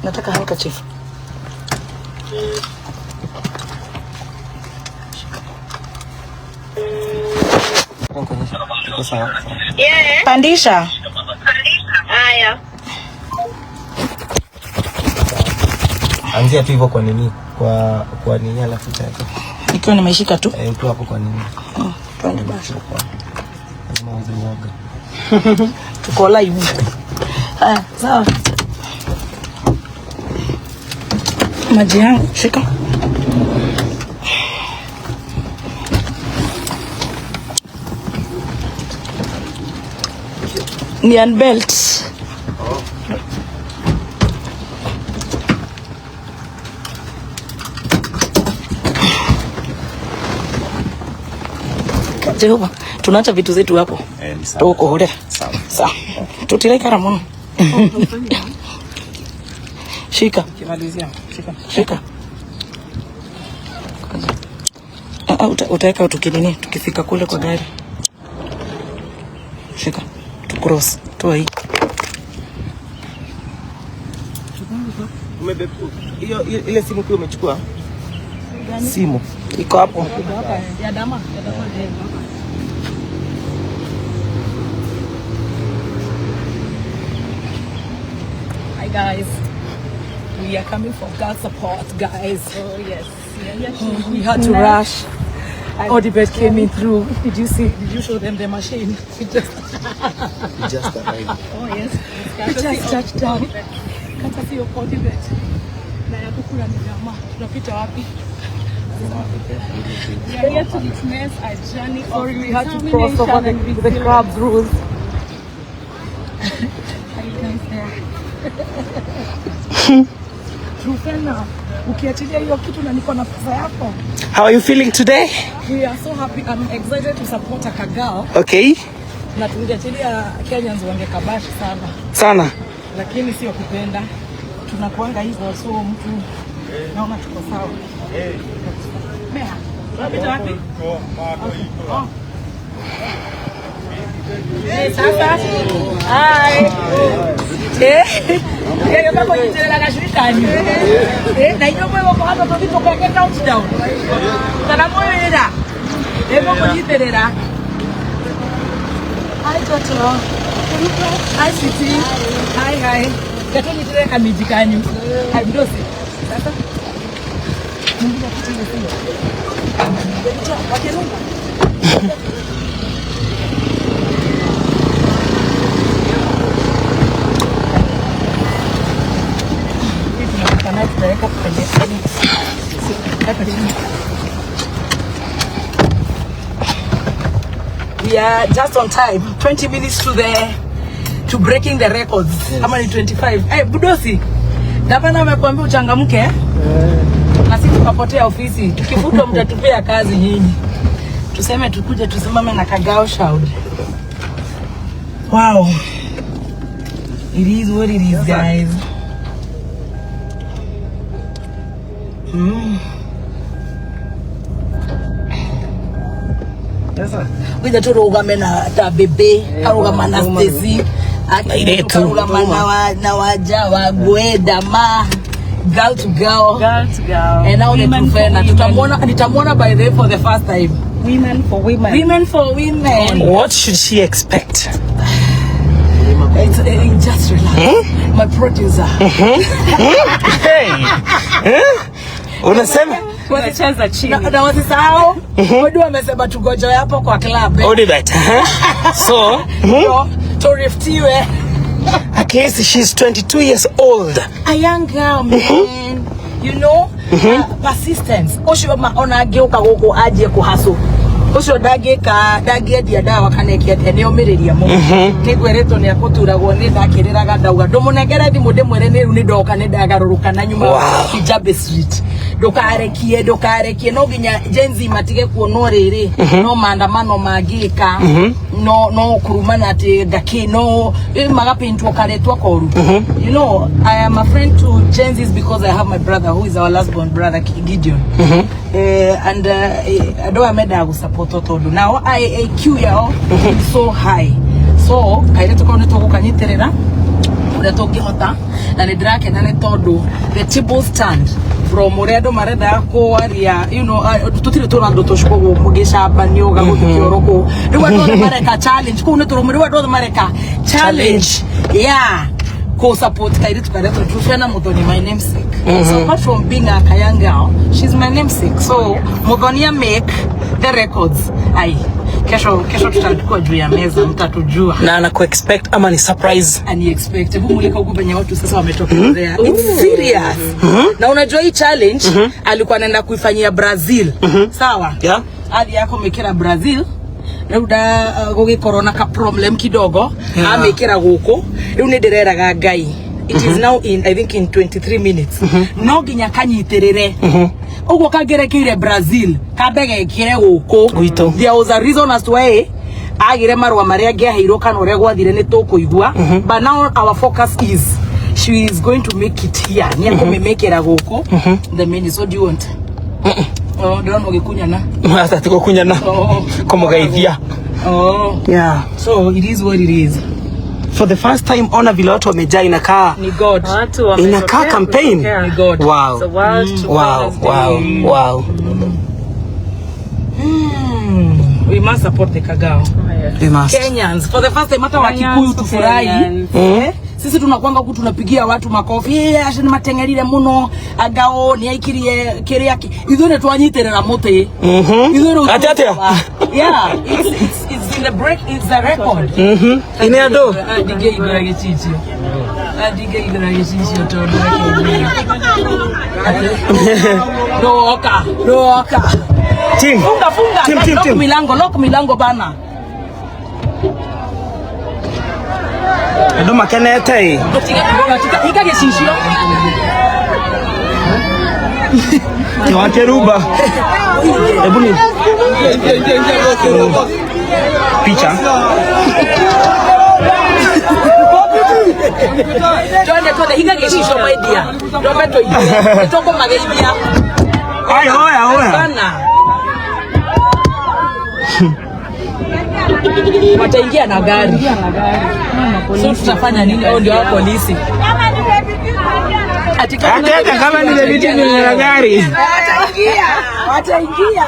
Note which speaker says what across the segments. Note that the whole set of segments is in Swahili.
Speaker 1: Nataka handkerchief.
Speaker 2: Yeah.
Speaker 1: Pandisha.
Speaker 2: Haya.
Speaker 3: Anzia tu hivyo kwa nini? Kwa nini alafu utaweka.
Speaker 1: Ikiwa nimeishika tu.
Speaker 3: Eh, ukiwa hapo kwa nini?
Speaker 1: Twende basi.
Speaker 3: Lazima uanze uoga.
Speaker 1: Tuko live. Haya, sawa. Maji yangu, shika. Ni unbelt. Jehova, tunaacha vitu zetu hapo.
Speaker 4: Eh, ni sawa.
Speaker 1: Tukuhurira.
Speaker 4: Sawa.
Speaker 1: Sawa. Tutiraikara muno. Shika.
Speaker 5: Shika.
Speaker 1: Shika. Ah, utaweka tukinini tukifika kule kwa gari. Shika. Tucross. Toa hii.
Speaker 3: Hiyo ile simu pia umechukua? Simu.
Speaker 1: Iko hapo.
Speaker 5: Ya dama. Hi guys. We are coming for girl support, guys.
Speaker 2: Oh yes.
Speaker 5: Oh, we had to rush. Odibet came in through. Did you see? Did you show them the machine? We just,
Speaker 3: You just arrived.
Speaker 2: Oh yes.
Speaker 5: we just touched down. Courtesy of Odibet. Na ya kukula ni jamaa. Tunapita wapi?
Speaker 2: We are here to witness a journey of
Speaker 5: Sorry, we had to cross over
Speaker 2: determination and
Speaker 5: the crab's rules.
Speaker 2: Are you guys there?
Speaker 5: Trufena, ukiachilia hiyo kitu na niko na pesa yako.
Speaker 3: How are you feeling today?
Speaker 5: We are so happy. I'm excited to support a kagao.
Speaker 3: Okay.
Speaker 5: Na tungeachilia Kenyans wangekabashi sana.
Speaker 3: Sana.
Speaker 5: Lakini sio kupenda. Tunakuanga hivyo, so mtu naona tuko sawa. Mea, tunapita wapi? Oh. Eh, sasa. Hi. Eh. Eh, yo kunyitirira gacui kanyu. Eh, na inyuĩ mwĩ gũkũ handũ tũthiĩ tũkeke countdown. Kana mwĩ wĩra. Eh, mũkũnyitĩrĩra. Hi Toto. Hi sweetie. Hi hi. Katũnyitĩrĩre kamiji kanyu. Hi mdosi. Sasa. Mwingine apite ile simu. Wakirunga. Hii tunapita nayo tutaweka kwenye hapa chini. We are just on time. 20 minutes to breaking the records. Ama ni 25. Eh, Budosi. Gavana amekuambia uchangamke. Eh? Na sisi tukapotea ofisi. Tukifutwa mtatupea kazi nyinyi. Tuseme tukuje tusimame na Kagao Shout. Wow. It is what it is, guys.
Speaker 3: Sasa.
Speaker 1: Witha turugame na ta bebe arugama na Stacy
Speaker 3: Airetu.
Speaker 1: arugama na waja wa Gweda ma girl to girl.
Speaker 2: Girl to girl.
Speaker 1: And now the
Speaker 2: Women for
Speaker 1: Trufena
Speaker 2: women.
Speaker 1: tutamwona, nitamwona by the way for the first time.
Speaker 2: Women for women.
Speaker 1: Women for women.
Speaker 3: What should she expect?
Speaker 1: It's, just relax. My producer.
Speaker 3: Hey. Unasema
Speaker 2: Tunacheza chini.
Speaker 1: Na wasisahau Odu amesema tugojoe hapo kwa club. Eh?
Speaker 3: Odibet. So,
Speaker 1: Ndio, turiftiwe.
Speaker 3: at least she's 22 years old.
Speaker 1: A young girl, man. You know, persistence. Ucio ma ona angĩũka gũkũ anjie kũhacũ ũcio ndangĩka ndangĩendia ndawa kana ĩkĩendia nĩ omĩrĩria mũno. Nĩ ngwĩrĩtwo nĩ akũturagwo nĩ ndakĩrĩraga ndauga ndũmũnengere thimũ ndĩmwĩre nĩ rĩu nĩ ndoka nĩ ndagarũrũka na nyuma.
Speaker 3: Wow.
Speaker 1: Kijabe Street. Ndũkarekie, ndũkarekie, no nginya Gen Z matige kuonwo rĩrĩ no maandamano mangĩka no kurumana atĩ ngaki no magapintwo karetwa koru. You know, I am a friend to Gen Zs because I have my brother who is our last born brother, Gideon. And andũ aya mendaga gũsupport tondũ nao IAQ yao is so high, so kairĩtu kau nĩ tũgũkanyitĩrĩra. Uria tungihota na nĩ ndĩrakena nĩ tondũ the tables turned from ũrĩa andũ marenda kwaria, tũtirĩ tũra andũ tũcukũgwo mũgĩcambanio gagũthiĩ kĩoro kũu. Rĩu andũ othe mareka challenge kũu nĩ tũrũmũ. Rĩu andũ othe mareka challenge, yeah, ko support kairitu karia Truphena Muthoni, my namesake. So apart from being a young girl, she's my namesake. So Muthonia make the records. Ai, kesho kesho tutakuwa juu ya meza, mtatujua.
Speaker 5: Na ana expect ama ni surprise?
Speaker 1: Ani expect. Hebu mulika huku penye watu sasa wametokelezea. It's serious. Na unajua hii challenge alikuwa anaenda kuifanyia Brazil, sawa?
Speaker 5: Yeah.
Speaker 1: Hadi yako mekera Brazil rĩu nda gũgĩkorwo na ka problem kidogo. Amĩkĩra gũkũ rĩu nĩ ndĩreraga Ngai it is now in, I think, in 23 minutes no nginya kanyitĩrĩre ũguo kangĩrekeire Brazil kambe gekĩre gũkũ
Speaker 5: Gwitũ.
Speaker 1: There was a reason as to why agire marũa marĩa angĩaheirwo kana ũrĩa gwathire nĩ tũkũigua, but now our focus is she is going to make it here. Nĩ ekũmĩmĩkĩra gũkũ the minutes. What do you want? Oh, ndĩrona ũgĩkunyana.
Speaker 5: Ata tigukunyana.
Speaker 1: Oh.
Speaker 5: Kumugeithia.
Speaker 1: Oh.
Speaker 5: Yeah.
Speaker 1: So it is what it is.
Speaker 5: For the first time ona vile watu wamejaa, inakaa
Speaker 1: Ni God.
Speaker 2: Watu wametokea
Speaker 5: inakaa campaign.
Speaker 2: kutokea.
Speaker 1: Ni God.
Speaker 5: Wow.
Speaker 2: It's a world
Speaker 5: Wow, wow.
Speaker 1: We must support the Kagao.
Speaker 5: We must.
Speaker 1: Kenyans for the first time hata
Speaker 2: Kenyans
Speaker 1: Wakikuyu
Speaker 2: for
Speaker 1: tufurahi.
Speaker 2: Kenyans.
Speaker 1: Eh? Sisi tunakwanga huku tunapigia watu makofi. Eh, acio nĩ mateng'erire mũno. Angao nĩ aikirie kĩrĩa ithuĩ nĩ twanyitirĩra mũtĩ. Ithuĩ rĩu
Speaker 5: Atĩ atĩa?
Speaker 1: Yeah, it's in the break, it's the record.
Speaker 5: Ine andũ.
Speaker 1: Ndingĩingĩra gĩcicio. Ndingĩingĩra gĩcicio tondũ reke ndoka ndoka.
Speaker 5: Team.
Speaker 1: Funga, funga.
Speaker 5: Team, team,
Speaker 1: Lock
Speaker 5: team.
Speaker 1: milango, lock milango bana.
Speaker 5: Andũ makenete ĩ.
Speaker 1: Tiga kuroga, tiga hinga gĩcicio.
Speaker 5: Ti wa Keruba. Hebu ni picha.
Speaker 1: Twende, twende, hinga gĩcicio, my dear. Twambe tũingĩre. Nĩtũkũmageithia.
Speaker 5: Ai, oya oya.
Speaker 1: Bana. Wataingia na gari. So tutafanya nini? Au ndio hao polisi? Ati kama
Speaker 5: Hata kama ni debiti ni na gari.
Speaker 1: Wataingia. Wataingia.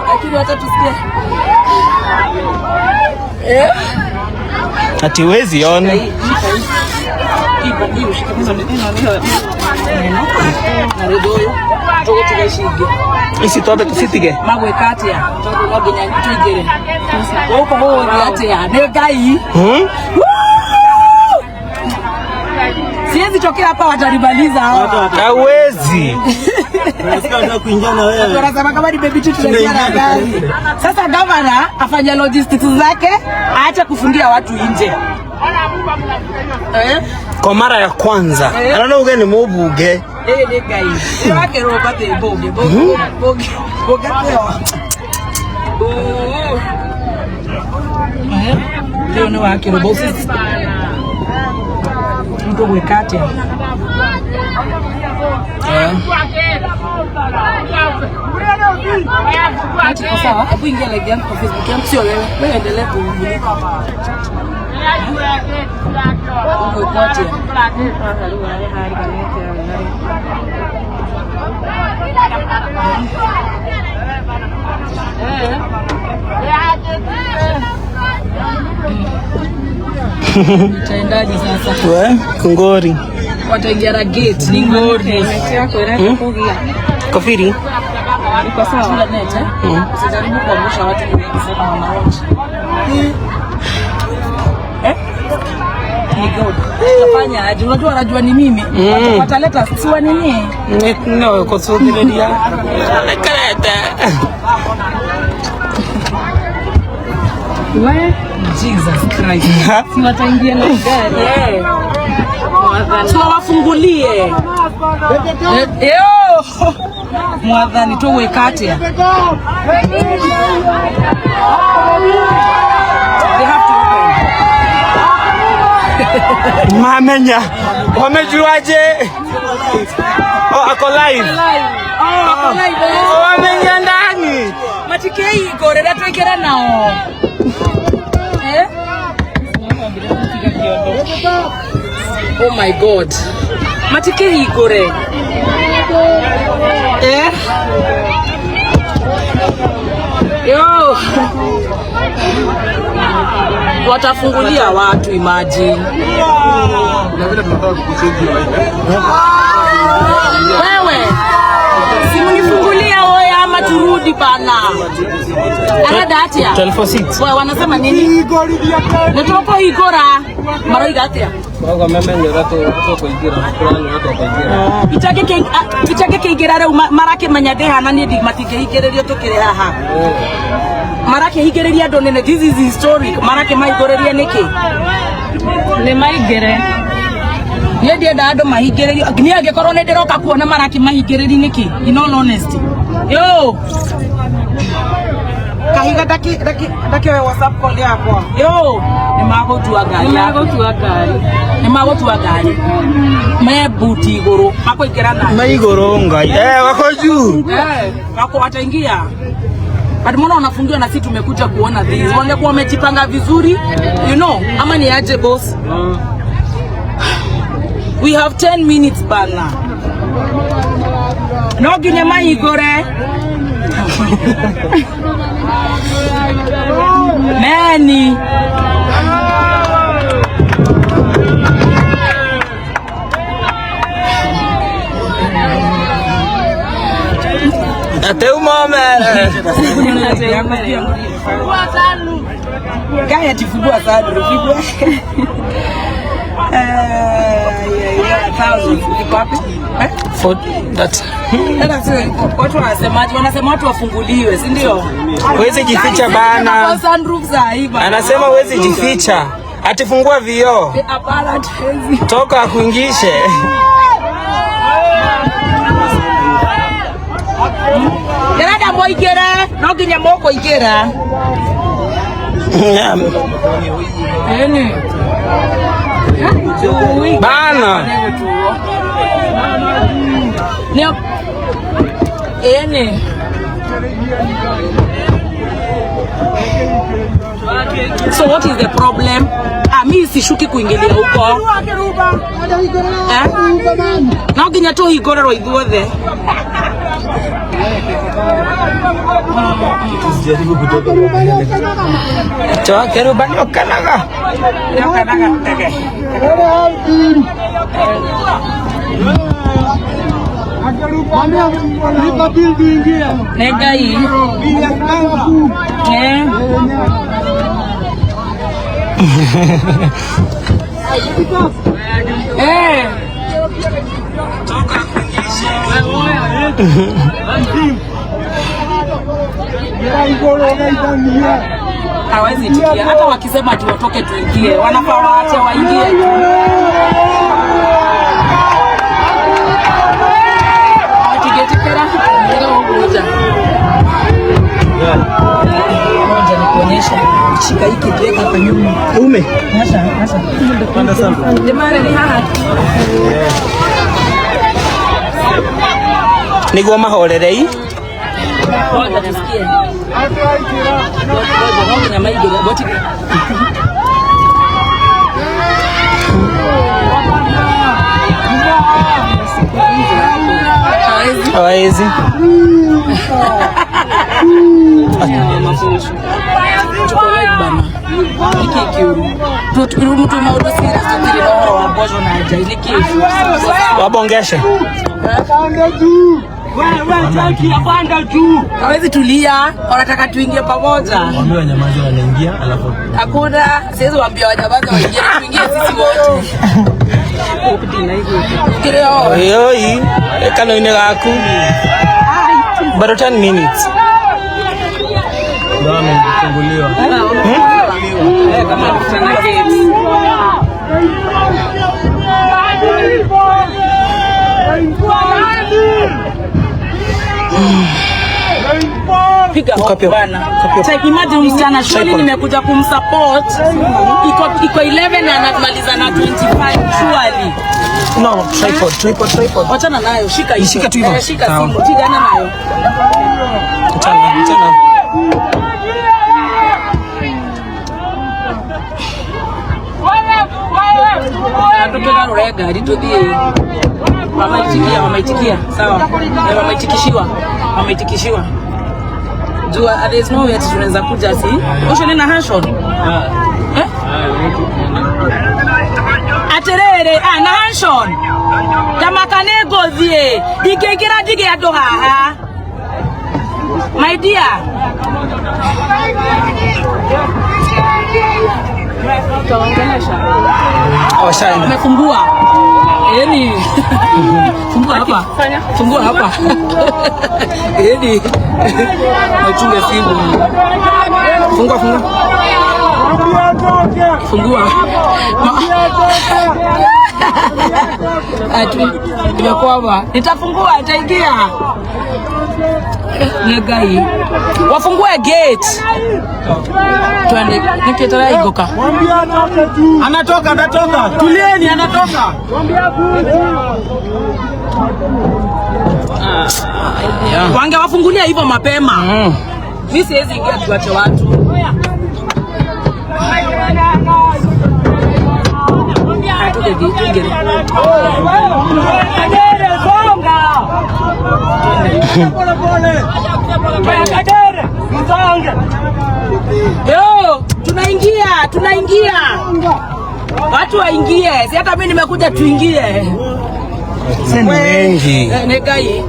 Speaker 1: Lakini watatusikia. Eh?
Speaker 5: Ati huwezi ona.
Speaker 1: Hii, hii. Hii, ushike hizo neno. Na rĩthũyũ tũgũtiga ici ingĩ.
Speaker 5: Ici twambe tũcitige.
Speaker 1: Magwĩka atĩa tondũ no nginya tũingĩre gũkũ gũgũthiĩ atĩa nĩ Ngai.
Speaker 5: Hmm?
Speaker 1: Siwezi tokea hapa, watanimaliza hawa.
Speaker 5: Hawezi.
Speaker 3: Unataka kuingia na wewe.
Speaker 1: Wanasema kama ni baby tu tunaingia na gari. Sasa governor afanye logistics zake, aache kufungia watu nje. Eh?
Speaker 5: Kwa mara ya kwanza.
Speaker 1: Eh.
Speaker 5: Anaona uge ni mubunge.
Speaker 1: Eh, nĩ Ngai. Wakĩrwo batĩ mbunge, mbunge, mbunge, mbunge teo. Eh? Rĩu nĩ wakĩrwo boxes. Tũgwĩka atĩa?
Speaker 5: Eh.
Speaker 1: Ati iko sawa? Hebu ingia live yangu kwa Facebook yangu, sio wewe. Wewe endelea kumulika. Uko atia? Itaendaje sasa?
Speaker 5: We, ngori.
Speaker 1: Wataingia na gate, ni ngori.
Speaker 5: Kofiri.
Speaker 2: Iko sawa.
Speaker 1: Chunga net, eh? Usijaribu kuangusha watu, ni wengi sana wanaocha. Eh? Ni God. Tutafanya aje? Unajua wanajua ni mimi. Wataleta siwa nini?
Speaker 5: No, kusubiria. Karata.
Speaker 2: We,
Speaker 1: Jesus Christ.
Speaker 2: si wataingia na gari.
Speaker 1: Eh. Tuwafungulie. Eh, yo. Mwathani tũgwĩka atĩa? They have to open.
Speaker 5: Mamenya. Wamejuaje? Oh, ako live.
Speaker 1: Oh, ako live, eh.
Speaker 5: Oh, wameingia ndani.
Speaker 1: Matikei iko rĩrĩa twĩkĩre nao. Eh?
Speaker 5: Oh my God. Matikihingũre. Eh? Yo. Watafungulia watu, imagine. Wewe. Simunifungulia oya ama turudi bana. Arada atia.
Speaker 3: 12:06.
Speaker 5: Wewe wanasema nini? Nitoko higora. Maroiga atia.
Speaker 3: Kwa meme nyorato kuingira, nyorato kuingira.
Speaker 5: Ichake keingira riu marakimenya ndi hana nie matingĩhingĩrĩrio tũkĩrĩ haha. Marakĩhingĩrĩria andũ nene, this is historic. Marakĩmahingũrĩria nĩkĩ?
Speaker 2: Nĩ maingĩre.
Speaker 5: Niĩ ndienda andũ mahingĩrĩrio. Niĩ angĩkorwo nĩ ndĩroka kuona marakĩmahingĩrĩria nĩkĩ? In all honesty. Yo. Kahiga ndaki ndaki ndakioe WhatsApp call yakwa. Yo, nĩ magũtua ngari.
Speaker 2: Nĩ magũtua ngari.
Speaker 5: Nĩ magũtua ngari. Me buti igũrũ makũingĩra nayo.
Speaker 3: Maigoro ngai. Eh, wako juu.
Speaker 5: Eh, wako wataingia. But mbona wanafungiwa na sisi tumekuja kuona this? Wangekuwa wamejipanga vizuri, you know, ama ni aje boss? We have 10 minutes bana. No nginya mahingũre. Meni.
Speaker 3: Ate umomere.
Speaker 5: Gaya tifungua sadru, fungua. Thousands. Iko wapi? Eh?
Speaker 3: For that.
Speaker 5: Hata sio watu wanasemaje? Wanasema watu wafunguliwe, si ndio?
Speaker 3: Huwezi jificha bana.
Speaker 5: Sunroof za hii bana.
Speaker 3: Anasema huwezi jificha. Atifungua vioo.
Speaker 5: Hapana, hatuwezi.
Speaker 3: Toka akuingishe.
Speaker 5: Ndĩrenda mũingĩre, no nginya mũkũingĩra. Ĩni.
Speaker 3: Bana.
Speaker 5: Nĩ ĩni. So what is the problem? Ah, mi sishuki kuingilia huko. Eh? No nginya tũhingũrĩrwo ithuothe.
Speaker 3: Usijaribu kutoka. Toa keruba ni okanaga.
Speaker 5: Nĩokanaga tege. Nĩ Ngai. Eh. Eh. Hawezi itikia hata wakisema ati watoke tuingie, wanafaa waache waingie. Wakigetikera ngoja. Ngoja nikuonyeshe. Shika hiki tuweke hapa nyuma.
Speaker 3: Ume.
Speaker 5: Asha, asha.
Speaker 3: Panda sana.
Speaker 5: Jamani ni haha.
Speaker 3: Niguo mahorerei.
Speaker 5: Ngoja tusikie. Ngoja no nginya maingĩre. Goti. Hawezi.
Speaker 3: Hawezi.
Speaker 5: Tuko live bana. Niki kiuru. Tutu mtu maundu serious tutiri na ũhoro wa mboco na njai niki.
Speaker 3: Wabongeshe.
Speaker 5: Hawezi tulia, wanataka tuingie pamoja.
Speaker 3: Waambie wanyamaze wanaingia alafu
Speaker 5: Hakuna, siwezi waambia wanyamaze waingie, tuingie sisi wote. Kireo.
Speaker 3: Oi, kano-inĩ gaku. Bado 10 minutes. Ndio amefunguliwa.
Speaker 5: Kama kutana gate. Piga
Speaker 3: Copy.
Speaker 5: bana. Sasa imagine msichana shule nimekuja kumsupport. Iko 11 na anamaliza na 25 surely.
Speaker 3: No, tripod, tripod, tripod.
Speaker 5: Wachana nayo, shika hiyo.
Speaker 3: Ishika tu hivyo.
Speaker 5: Eh, shika
Speaker 3: Sawa.
Speaker 5: simu, tigana nayo.
Speaker 3: Achana, achana.
Speaker 1: Andũ tũgarũre ngari tũthiĩ. Wameitikia, wameitikia. Sawa. Eh, wameitikishiwa. Wameitikishiwa. Jua there is no way ati tunaweza kuja si. Ucio ni na Hanson. Eh? Atiriri, ah, na Hanson. Tamaka nĩ ngũthiĩ. Ndingĩingĩra ndige andũ haha. My dear. Utaongelesha.
Speaker 5: Washaenda.
Speaker 1: Amefungua. Yaani fungua hapa. Fungua hapa. Yaani nachunga simu. Fungua, fungua. Fungua. Ati nimekwama. Nitafungua, itaingia. Ngai. Wafungue gate. Twende nikitara igoka.
Speaker 3: Anatoka, anatoka. Tulieni, anatoka.
Speaker 1: Wangewafungulia hivyo mapema. Mi siwezi ingia tuache watu. Tuje tuje. Yo, tunaingia, tunaingia. Watu waingie. Si hata mimi nimekuja tuingie.
Speaker 5: Sasa ni wengi.
Speaker 1: Eh, Negai.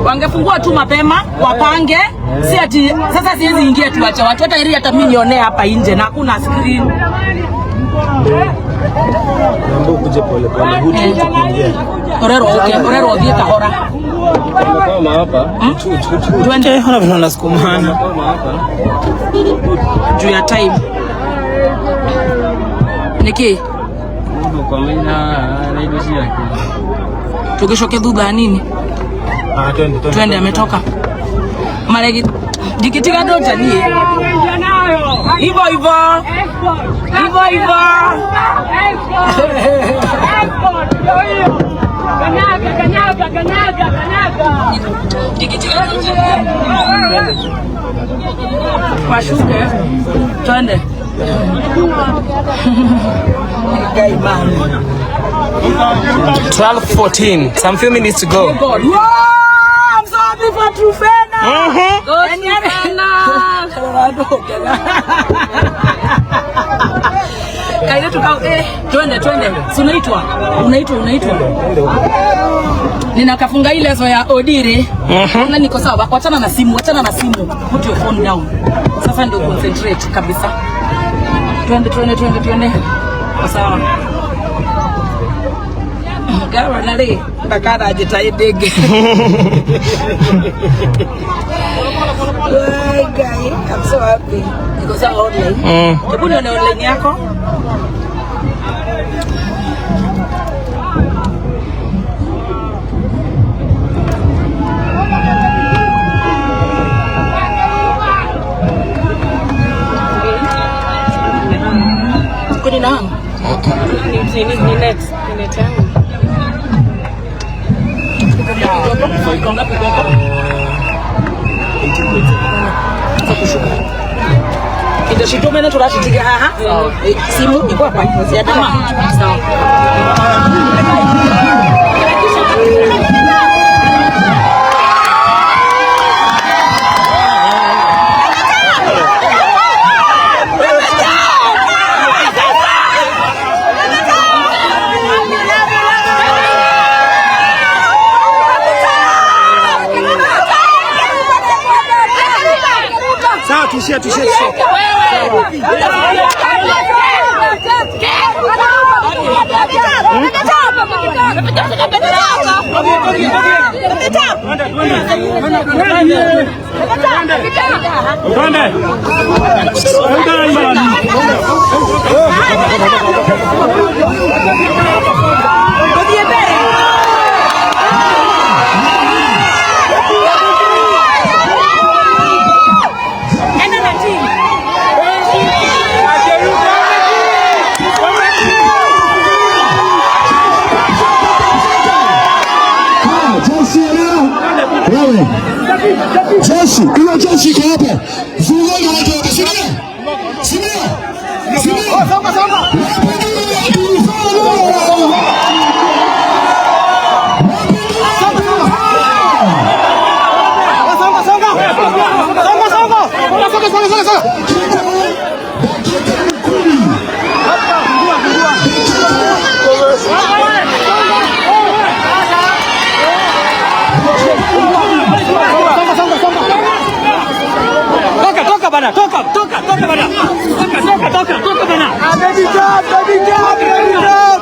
Speaker 1: Wangefungua tu mapema, wapange. Si ati sasa siwezi ingia tuache watu hata ili hata mimi nionee hapa nje na hakuna screen.
Speaker 3: Naomba ukuje pole pole. Hutu kuingia.
Speaker 1: Orero okay, orero thiĩ kahora.
Speaker 3: Kama hapa.
Speaker 1: Twende
Speaker 5: Eh, ona vile wanasukumana.
Speaker 1: juu ya time. Niki tugishoke thutha nini?
Speaker 3: Ah, twende, twende.
Speaker 1: Twende, ametoka maregi ndikitiga ndoja niĩ hivyo hivyo hivyo hivyo. Ndikitiga ndoja niĩ. Washuke twende. Ngai man.
Speaker 5: 12:14. Some few minutes to go.
Speaker 1: God. Wow, I'm so happy for Trufena.
Speaker 2: Go Trufena.
Speaker 1: Kaile tukao eh, twende twende. Si unaitwa? Unaitwa, unaitwa. Ninakafunga ile leso ya Odiri. Na niko sawa. Wachana na simu, wachana na simu. Put your phone down. Sasa ndio concentrate kabisa. Twende twende twende twende. Kwa sawa. Gawa nari ndakana njitaindingi. Wai, guy, I'm so happy. Niko sawa online. Hebu nione online yako. Kuni na
Speaker 2: Ni net. Ni net yangu.
Speaker 1: Iko ngapi kwako? Indo citumene turacitiga haha. Eh, simu iko hapa. Ama. Sawa.
Speaker 3: Sawa, tuishie, tuishie, tuishie.
Speaker 1: Tuthie mbere. Enda na team.
Speaker 4: Jeshi ya leo wewe, jeshi hiyo, jeshi iko hapa, zungeni watu hapa, si ndio? Si ndio? Si ndio? Songa, songa. Dakika 10.
Speaker 6: Songa, songa, songa. Toka, toka bana, toka, toka, toka bana. Toka, toka, toka, toka bana.
Speaker 3: Baby drop, baby drop, baby drop.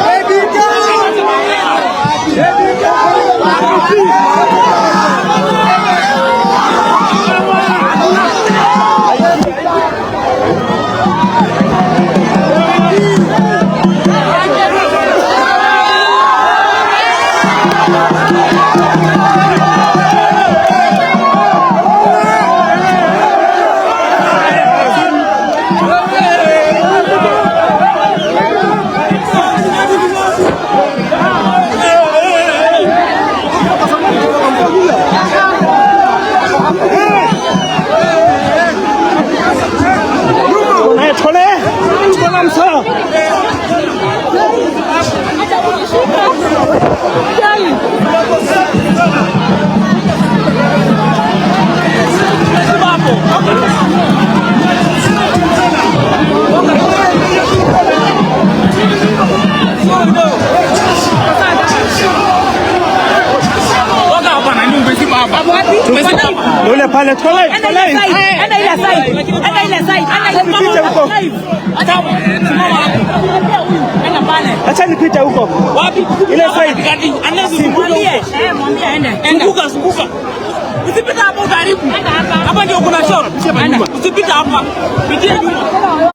Speaker 3: Baby drop. Baby drop.
Speaker 6: Yule pale tuko live,
Speaker 5: Enda
Speaker 6: tuko
Speaker 5: ile
Speaker 6: live.
Speaker 5: side, enda ile side, enda ile side, enda ile
Speaker 6: Nipite huko.
Speaker 5: Hata simama hapo. Huyu, enda pale.
Speaker 6: Acha nipite huko.
Speaker 7: Wapi?
Speaker 6: Ile side.
Speaker 5: Mwambie, eh, mwambie aende.
Speaker 7: Zunguka, zunguka. Usipite hapo karibu. Hapa ndio kuna shot. Usipite hapa. Pitia nyuma.